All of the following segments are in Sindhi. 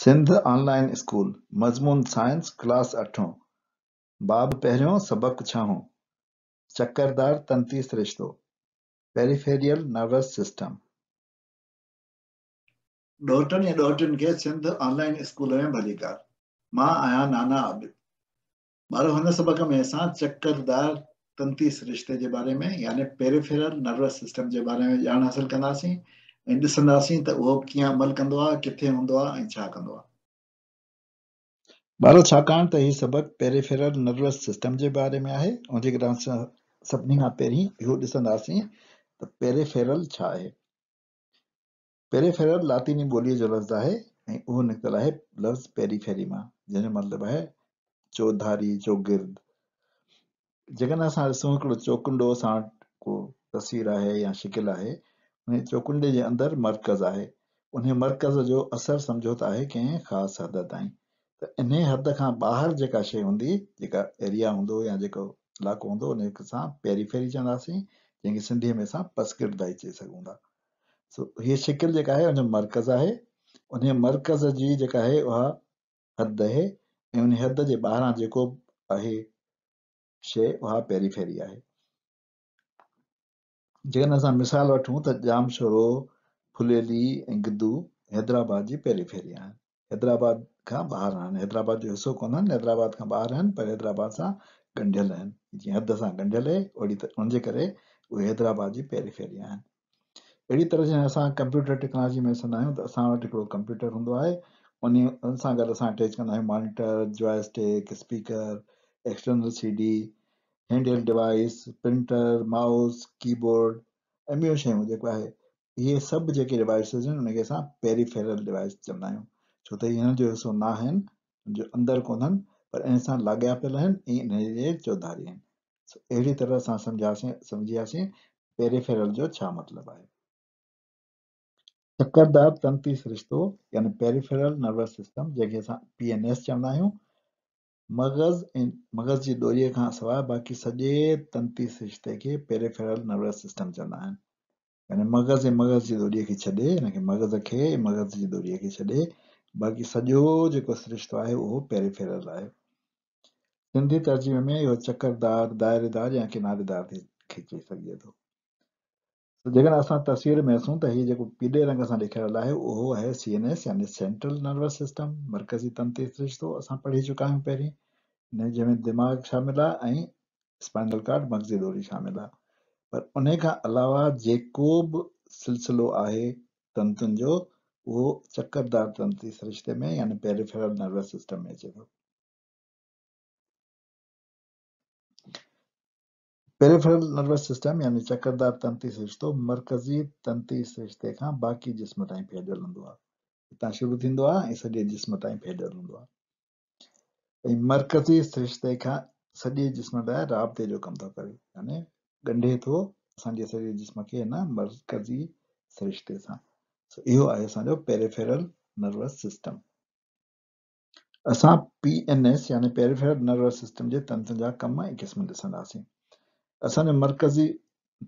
سنڌ آن لائين اسڪول، مضمون سائنس، ڪلاس اٺون، باب پهريون، سبق ڇهون، چڪردار تنتي سرشتو، Peripheral Nervous System. ڏوهٽن ۽ ڏوهٽين کي سنڌ آن لائين اسڪول ۾ ڀليڪار. مان آهيان نانا عابد. ٻارو هن سبق ۾ اسان چڪردار تنتي سرشتي جي باري ۾ يعني پيريفيرل نروس سسٽم جي باري ۾ ڄاڻ حاصل ڪنداسين ۽ ڏسنداسين ته اهو ڪيئن عمل ڪندو آهي، ڪٿي هوندو آهي ۽ ڇا ڪندو آهي. ٻارو ڇاڪاڻ ته هي سبق پيريفيرل نروس سسٽم جي باري ۾ آهي ان جي ڪري اسان سڀني کان پهرين اهو ڏسنداسين ته پيريفيرل ڇا آهي. پيريفيرل لاطيني ٻوليء جو لفظ آهي ۽ اهو نڪتل آهي لفظ پيريفيري مان، جنهن جو مطلب آهي چوڌاري، چوگرد. جيڪڏهن اسان ڏسون هڪڙو چوڪنڊو اسان وٽ ڪو تصوير آهي يا شڪل آهي، انهي چوڪنڊي جي اندر مرڪز آهي، انهي مرڪز جو اثر سمجهو ته آهي ڪنهن خاص حد تائين، ته انهي حد کان ٻاهر جيڪا شيء هوندي، جيڪا ايريا هوندو يا جيڪو علائقو هوندو، انهي کي اسان پيريفيري چونداسين، جنهن کي سنڌيء ۾ اسان پسگردائي چئي سگهون ٿا. سو هيء شڪل جيڪا آهي ان جو مرڪز آهي، انهيء مرڪز جي جيڪا آهي اها حد آهي ۽ انهيء حد جي ٻاهران جيڪو به آهي شيء اها پيريفيري آهي. جيڪڏهن اسان مثال وٺون ته ڄامشورو، ڦليلي ۽ گدو حيدرآباد جي پيريفيري آهن. حيدرآباد کان ٻاهر آهن، حيدرآباد جو حصو ڪونهن، حيدرآباد کان ٻاهر آهن پر حيدرآباد سان ڳنڍيل آهن، جيئن حد سان ڳنڍيل آهي اهڙي طرح ان جي ڪري اهي حيدرآباد جي پيريفيري آهن. اهڙي طرح جيئن اسان ڪمپيوٽر ٽيڪنالاجي ۾ ڏسندا آهيون ته اسان وٽ هڪڙو ڪمپيوٽر هوندو آهي ان ان سان گڏ اسان اٽيچ ڪندا آهيون monitor, joystick, speaker, external C D, hand held device, printer, mouse, keyboard ۽ ٻيون شيون جيڪو آهي اهي سڀ جيڪي ڊوائيسز آهن ان کي اسان پيريفيرل ڊوائيس چوندا آهيون ڇو ته اهي هن جو حصو نه آهن، هن جو اندر ڪونهن پر ان سان لاڳاپيل آهن ۽ انهي جي چوڌاري آهن. سو اهڙي طرح اسان سمجهياسين سمجهياسين پيريفيرل جو ڇا مطلب آهي. چڪردار تنتي سرشتو يعني پيريفيرل نروس سسٽم جنهن کي اسان پي اين ايس چوندا آهيون مغز ۽ مغز جي ڏوريء کان سواء باقي سڄي تنتي سرشتي کي پيريفيرل نروس سسٽم چوندا آهن. يعني مغز ۽ مغز جي ڏوريء کي ڇڏي، يعني کي مغز کي ۽ مغز جي ڏوريء کي ڇڏي، باقي سڄو جيڪو سرشتو آهي اهو پيريفيرل آهي. سنڌي ترجمي ۾ اهو چڪردار، دائريدار يا ڪناريدار ٿي کي چئي سگهجي ٿو. سو جيڪڏهن اسان تصوير ۾ ڏسون ته هي جيڪو پيلي رنگ سان ڏيکاريل آهي اهو آهي سي اين ايس يعني سينٽرل نروس سسٽم، مرڪزي تنتي سرشتو، اسان پڙهي چڪا آهيون پهرين، جنهن ۾ دماغ شامل آهي ۽ اسپائنل ڪارڊ مغزي ڏوري شامل آهي پر انهي کان علاوه جيڪو به سلسلو آهي تنتن جو اهو چڪردار تنتي سرشتي ۾ يعني پيريفيرل نروس سسٽم ۾ اچي ٿو. پيريفيرل نروس سسٽم يعني چڪردار تنتي سرشتو مرڪزي تنتي سرشتي کان باقي جسم تائين ڦهليل هوندو آهي. هتان شروع ٿيندو آهي ۽ سڄي جسم تائين ڦهليل هوندو آهي. ۽ مرڪزي سرشتي کان سڄي جسم لاء رابطي جو ڪم ٿو ڪري يعني ڳنڍي ٿو اسان جي سڄي جسم کي هن مرڪزي سرشتي سان. سو اهو آهي اسان جو پيريفيرل نروس سسٽم. اسان پي اين ايس يعني پيريفيرل نروس سسٽم جي تنتن جا ڪم ۽ قسم ڏسنداسين. اسان جو مرڪزي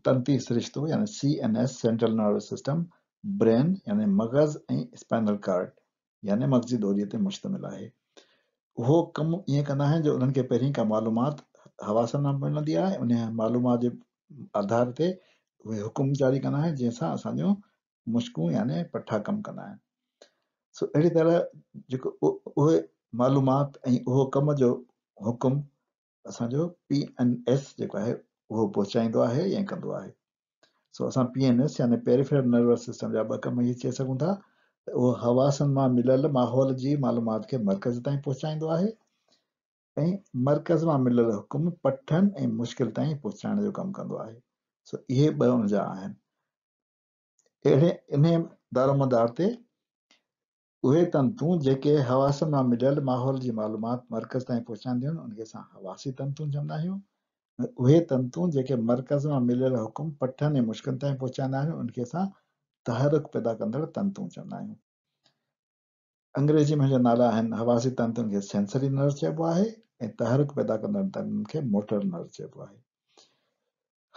تنتي سرشتو يعني C N S, central nervous system, brain يعني مغز ۽ اسپائنل ڪارڊ يعني مغزي ڏوريء تي مشتمل آهي. اهو ڪم ائين ڪندا آهن جو انهن کي پهرين ڪا معلومات حواسن مان ملندي آهي، انهيء معلومات جي آڌار تي اهي حڪم جاري ڪندا آهن، جنهن سان اسان جون مشڪون يعني پٺا ڪم ڪندا آهن. سو اهڙي طرح جيڪو اهي معلومات ۽ اهو ڪم جو حڪم اسان جو پي اين ايس جيڪو آهي اهو پهچائيندو آهي يا ڪندو آهي. سو اسان پي اين ايس يعني پيريفرل نروس سسٽم جا ٻه ڪم هي چئي سگهون ٿا ته اهو حواسن مان مليل ماحول جي معلومات کي مرڪز تائين پهچائيندو آهي ۽ مرڪز مان مليل حڪم پٺن ۽ مشڪل تائين پهچائڻ جو ڪم ڪندو آهي. سو اهي ٻه ان جا آهن. اهڙي انهي دارومدار تي اهي تنتون جيڪي حواسن مان مليل ماحول جي معلومات مرڪز تائين پهچائينديون آهن، ان کي اسان حواسي تنتون چوندا آهيون ۽ اهي تنتون جيڪي مرڪز مان مليل حڪم پٺن ۽ مشڪن تائين پهچائيندا آهن، ان کي اسان تحرڪ پيدا ڪندڙ تنتون چوندا آهيون. انگريزي ۾ جا نالا آهن، حواسي تنتن کي سينسري نرو چئبو آهي ۽ تحرڪ پيدا ڪندڙ تنتن کي موٽر نرو چئبو آهي.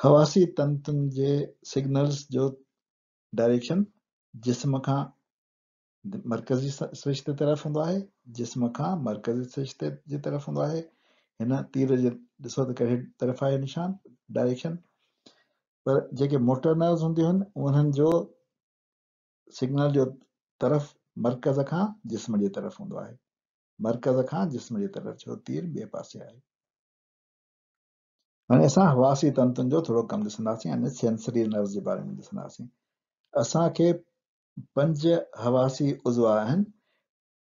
حواسي تنتن جي سگنلز جو ڊائريڪشن جسم کان. مرڪزي سرشتي طرف هوندو آهي، جسم کان مرڪزي سرشتي جي طرف هوندو آهي. هن تير جي ڏسو ته ڪهڙي طرف آهي نشان، ڊائريڪشن. پر جيڪي موٽر نروز هونديون آهن انهن جو سگنل جو طرف مرڪز کان جسم جي طرف هوندو آهي، مرڪز کان جسم جي طرف، ڇو تير ٻئي پاسي آهي. هاڻي اسان حواسي تنتن جو ٿورو ڪم ڏسنداسين، يعني سينسري نروز جي باري ۾ ڏسنداسين. اسان کي 5 حواسي عضوا آهن،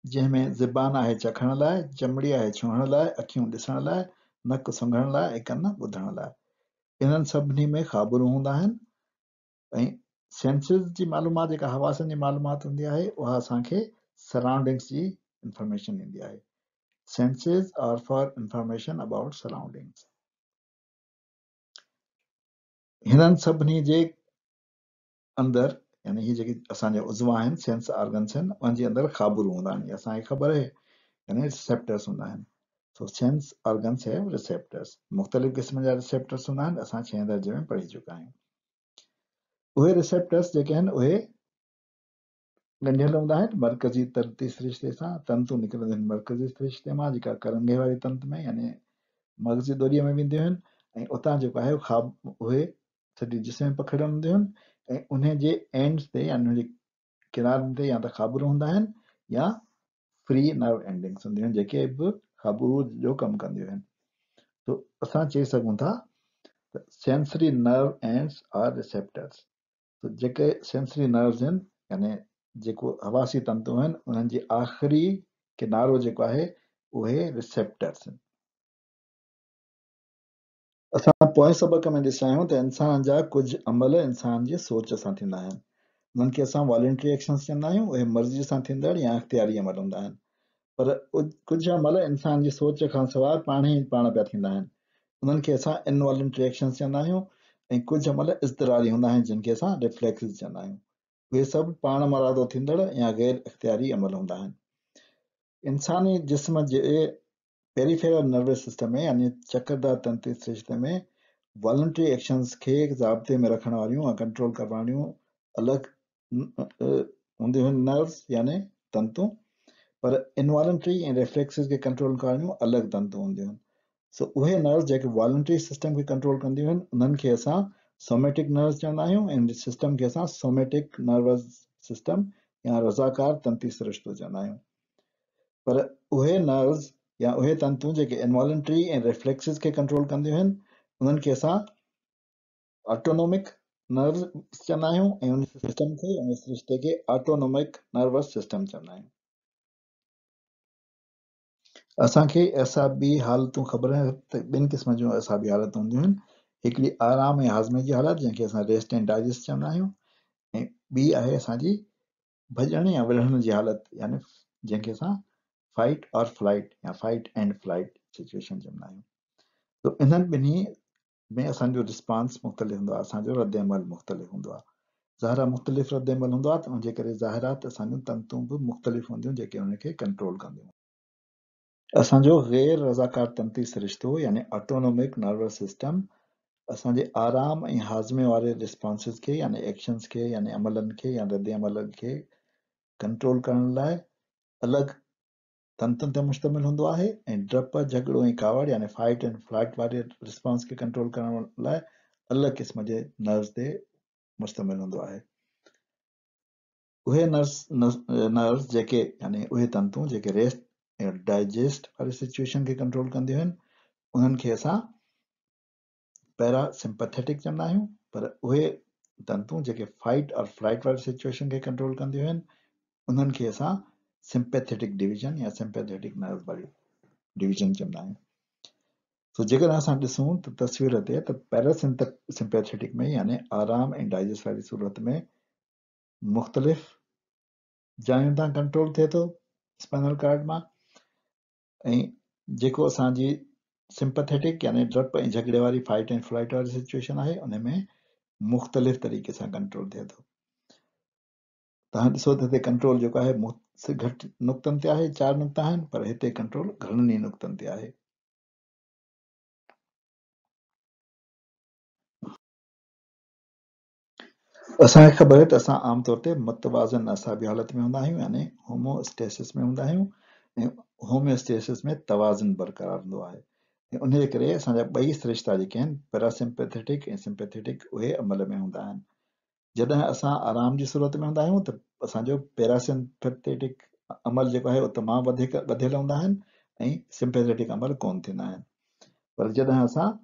جنهن ۾ زبان آهي چکڻ لاء، چمڙي آهي ڇهڻ لاء، اکيون ڏسڻ لاء، نڪ سنگهڻ لاء ۽ ڪن ٻڌڻ لاء. انهن سڀني ۾ خابرون هوندا آهن ۽ سينسز جي معلومات جيڪا حواسن جي معلومات هوندي آهي اها اسان کي سرائونڊنگس جي انفارميشن ڏيندي آهي. Senses are for information about surroundings. هنن سڀني جي اندر يعني هي جيڪي اسان جا عضوا آهن، سينس آرگنس آهن، انهن جي اندر خابرو هوندا آهن، اسان کي خبر آهي، يعني ريسيپٽرس هوندا آهن. So sense organs have receptors. مختلف قسم جا ريسيپٽرس هوندا آهن، اسان ڇهين درجي ۾ پڙهي چڪا آهيون. اهي ريسيپٽرس جيڪي آهن اهي ڳنڍيل هوندا آهن مرڪزي تنتي سرشتي سان. تنتون نڪرنديون آهن مرڪزي سرشتي مان، جيڪا ڪرنگهي واري تنت ۾ يعني مغزي ڏوريء ۾ وينديون آهن ۽ اتان جيڪو آهي خواب اهي سڄي جسم ۾ پکڙيل هونديون آهن ۽ انهي جي اينڊز تي يعني انهي جي ڪنارن تي يا ته خابرو هوندا آهن يا فري نرو اينڊنگس هونديون آهن جيڪي به خابرو جو ڪم ڪنديون آهن. تو اسان چئي سگهون ٿا ته سينسري نرو اينڊز آر ريسيپٽرز. ته جيڪي سينسري نروز آهن يعني جيڪو حواسي تنتون آهن انهن جي آخري ڪنارو جيڪو آهي اهي ريسيپٽرز آهن. اسان پوئين سبق ۾ ڏسيا آهيون ته انسان جا ڪجهه عمل انسان جي سوچ سان ٿيندا آهن، انهن کي اسان والنٽري ايڪشنز چوندا آهيون، اهي مرضي سان ٿيندڙ يا اختياري عمل هوندا آهن. پر ڪجهه عمل انسان جي سوچ کان سواء پاڻ ئي پاڻ پيا ٿيندا آهن، انهن کي اسان انوالنٽري ايڪشنز چوندا آهيون ۽ ڪجهه عمل اضطراري هوندا آهن جن کي اسان ريفليڪسز چوندا آهيون. اهي سڀ پاڻ مرادو ٿيندڙ يا غير اختياري عمل هوندا آهن. انساني جسم جي پيريفيرل نروس سسٽم ۾ يعني چڪردار تنتي سرشتي ۾ والنٽري ايڪشنز کي ضابطي ۾ رکڻ واريون يا ڪنٽرول ڪرڻ واريون الڳ هونديون آهن نروز يعني تنتون، پر انوالنٽري ۽ ريفليڪسز کي ڪنٽرول ڪرڻ جون الڳ تنتون هونديون آهن. سو اهي نروز جيڪي والنٽري سسٽم کي ڪنٽرول ڪنديون آهن انهن کي اسان سوميٽڪ نروز چوندا آهيون ۽ ان سسٽم کي اسان سوميٽڪ نروس سسٽم يا رضاڪار تنتي سرشتو چوندا آهيون. پر اهي نروز يا اهي تنتون جيڪي انوالنٽري ۽ ريفليڪسز کي ڪنٽرول ڪنديون آهن انهن کي اسان آٽونومڪ نروس چوندا آهيون ۽ ان سسٽم کي ان سرشتي کي آٽونومڪ نروس سسٽم چوندا آهيون. اسان کي اعصابي حالتون خبر آهن ته ٻن قسمن جون اعصابي حالتون هونديون آهن، هڪڙي آرام ۽ هاضمي جي حالت جنهن کي اسان ريسٽ ۽ ڊائجسٽ چوندا آهيون ۽ ٻي آهي اسان جي ڀڄڻ يا وڙهڻ جي حالت يعني جنهن کي اسان فائٽ اور فلائٽ يا فائٽ اينڊ فلائٽ سچويشن چوندا آهيون. تو انهن ٻنهي ۾ اسان جو رسپانس مختلف هوندو آهي، اسان جو رد عمل مختلف هوندو آهي. ظاهر آهي مختلف رد عمل هوندو آهي ته ان جي ڪري ظاهر آهي ته اسان جون تنتون به مختلف هونديون جيڪي ان کي ڪنٽرول ڪنديون. اسان جو غير رضاڪار تنتي سرشتو يعني آٽونومڪ نروس سسٽم اسان جي آرام ۽ هاضمي واري رسپانسز کي يعني ايڪشنز کي يعني عملن کي يا رد عملن کي ڪنٽرول ڪرڻ لاء الڳ تنتن تي مشتمل هوندو آهي ۽ ڊپ، جهڳڙو ۽ ڪاوڙ يعني فائٽ اينڊ فلائٽ واري رسپانس کي ڪنٽرول ڪرڻ لاء الڳ قسم جي نروز تي مشتمل هوندو آهي. اهي نروز جيڪي يعني اهي تنتون جيڪي ريسٽ ۽ ڊائجسٽ واري سچويشن کي ڪنٽرول ڪنديون آهن انهن کي اسان پيرا سمپٿيٽڪ چوندا آهيون، پر اهي تنتون جيڪي فائٽ اور فلائٽ واري سچويشن کي ڪنٽرول ڪنديون آهن انهن کي اسان سمپيٿيٽڪ ڊويزن يا سمپيٿيٽڪ نروس واري ڊويزن چوندا آهيون. سو جيڪڏهن اسان ڏسون ته تصوير تي ته پيرا سمپيٿيٽڪ ۾ يعني آرام ۽ ڊائجسٽ واري صورت ۾ مختلف جاين تان ڪنٽرول ٿئي ٿو اسپائنل ڪارڊ مان ۽ جيڪو اسان جي سمپٿيٽڪ يعني ڊپ ۽ جهڳڙي واري فائٽ ۽ فلائٽ واري سچويشن آهي ان ۾ مختلف طريقي سان ڪنٽرول ٿئي ٿو. توهان ڏسو ته هتي ڪنٽرول جيڪو آهي گهٽ نقطن تي آهي، 4 نقطا آهن، پر هتي ڪنٽرول گهڻن ئي نقطن تي آهي. اسان کي خبر آهي ته اسان عام طور تي متوازن اعصابي حالت ۾ هوندا آهيون يعني هومواسٽيسس ۾ هوندا آهيون ۽ هوميواسٽيسس ۾ توازن برقرار هوندو آهي ۽ انهيء ڪري اسان جا ٻئي سرشتا جيڪي آهن پيراسمپيٿيٽڪ ۽ سمپيٿيٽڪ اهي عمل ۾ هوندا آهن. جڏهن اسان آرام جي صورت ۾ هوندا آهيون ته اسان جو پيراسمپيٿيٽڪ عمل جيڪو آهي اهو تمام وڌيڪ وڌيل هوندا آهن ۽ سمپيٿيٽڪ عمل ڪونه ٿيندا آهن پر جڏهن اسان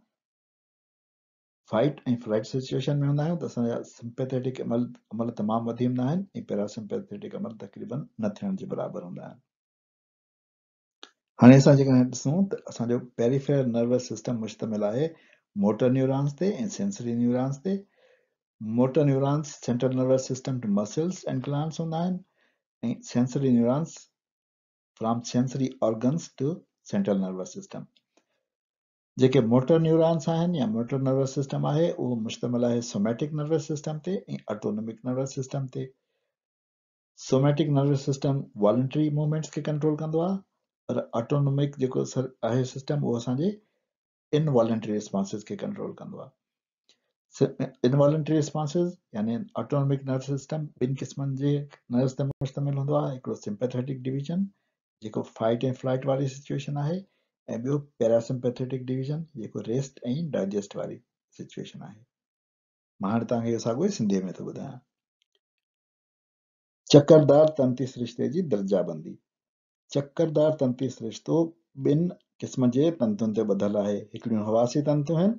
فائٽ ۽ فلائٽ سچوئيشن ۾ هوندا آهيون ته اسان جا سمپيٿيٽڪ عمل عمل تمام وڌي ويندا آهن ۽ پيراسمپيٿيٽڪ عمل تقريبن نه ٿيڻ جي برابر هوندا آهن. هاڻي اسان جيڪڏهن ڏسون ته اسان جو پيريفيرل نروس سسٽم مشتمل آهي موٽر نيورانس تي ۽ سينسري نيورانس تي. Motor neurons central nervous system to muscles and glands هوندا آهن ۽ sensory neurons from sensory organs to central nervous system. جيڪي موٽر نيورانس آهن يا موٽر نروس سسٽم آهي اهو مشتمل آهي سوميٽڪ نروس سسٽم تي ۽ اٽونومڪ نروس سسٽم تي. Somatic nervous system voluntary movements کي ڪنٽرول ڪندو آهي پر اٽونومڪ جيڪو آهي سسٽم اهو اسان جي انوالنٽري ريسپانسز کي ڪنٽرول ڪندو آهي. انوالنٽري ريسپانسز يعني اٽونومڪ نروس سسٽم ٻن قسمن جي نروس تي مشتمل هوندو آهي هڪڙو سمپيٿيٽڪ ڊويزن جيڪو فائٽ ۽ فلائٽ واري سچوئيشن آهي ۽ ٻيو پيراسمپيٿيٽڪ ڊويزن جيڪو ريسٽ ۽ ڊائجسٽ واري سچوئيشن آهي. مان هاڻي توهان کي اهو ساڳيو ئي سنڌيء ۾ ٿو ٻڌايان. چڪردار تنتي سرشتي جي درجه بندي، چڪردار تنتي سرشتو ٻن قسم جي تنتن تي ٻڌل آهي، هڪڙيون حواسي تنتون آهن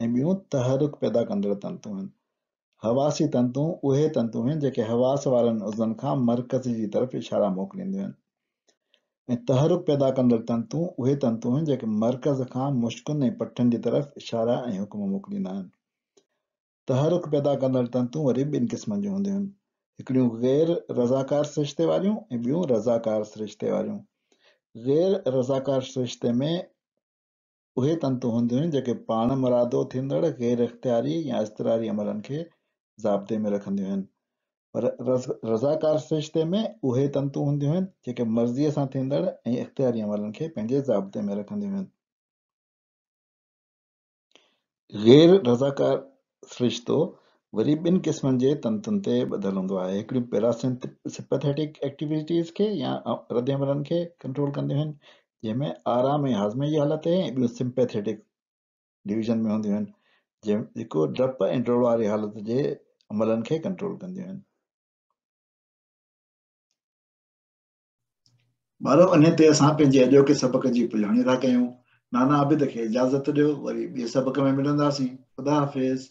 ۽ ٻيون تحرڪ پيدا ڪندڙ تنتون آهن. حواسي تنتون اهي تنتون آهن جيڪي حواس وارن عضون کان مرڪز جي طرف اشارا موڪلينديون آهن ۽ تحرڪ پيدا ڪندڙ تنتون اهي تنتون آهن جيڪي مرڪز کان مشڪن ۽ پٺن جي طرف اشارا ۽ حڪم موڪليندا آهن. تحرڪ پيدا ڪندڙ تنتون وري ٻن قسمن جون هونديون آهن، هڪڙيون غير رضاڪار سرشتي واريون ۽ ٻيون رضاڪار سرشتي واريون. غير رضاڪار سرشتي ۾ اهي تنتون هونديون آهن جيڪي پاڻ مرادو ٿيندڙ غير اختياري يا اضطراري عملن کي ضابطي ۾ رکنديون آهن پر رضاڪار سرشتي ۾ اهي تنتون هونديون آهن جيڪي مرضيء سان ٿيندڙ ۽ اختياري عملن کي پنهنجي ضابطي ۾ رکنديون آهن. غير رضاڪار سرشتو وري ٻن قسمن جي تنتن تي ٻڌل هوندو آهي، هڪڙيون پيراسمپيٿيٽڪ ايڪٽيوٽيز کي يا ردعملن کي ڪنٽرول ڪنديون آهن، جنهن ۾ آرام ۽ هاضمي جي حالت ۽ ٻيون سمپيٿيٽڪ ڊويزن ۾ هونديون آهن، جيڪو ڊپ ۽ ڊوڙ واري حالت جي عملن کي ڪنٽرول ڪنديون آهن. ٻارو انهي تي اسان پنهنجي اڄوڪي سبق جي پڄاڻي ٿا ڪيون. نانا عابد کي اجازت ڏيو وري ٻئي سبق ۾ ملنداسين. خدا حافظ.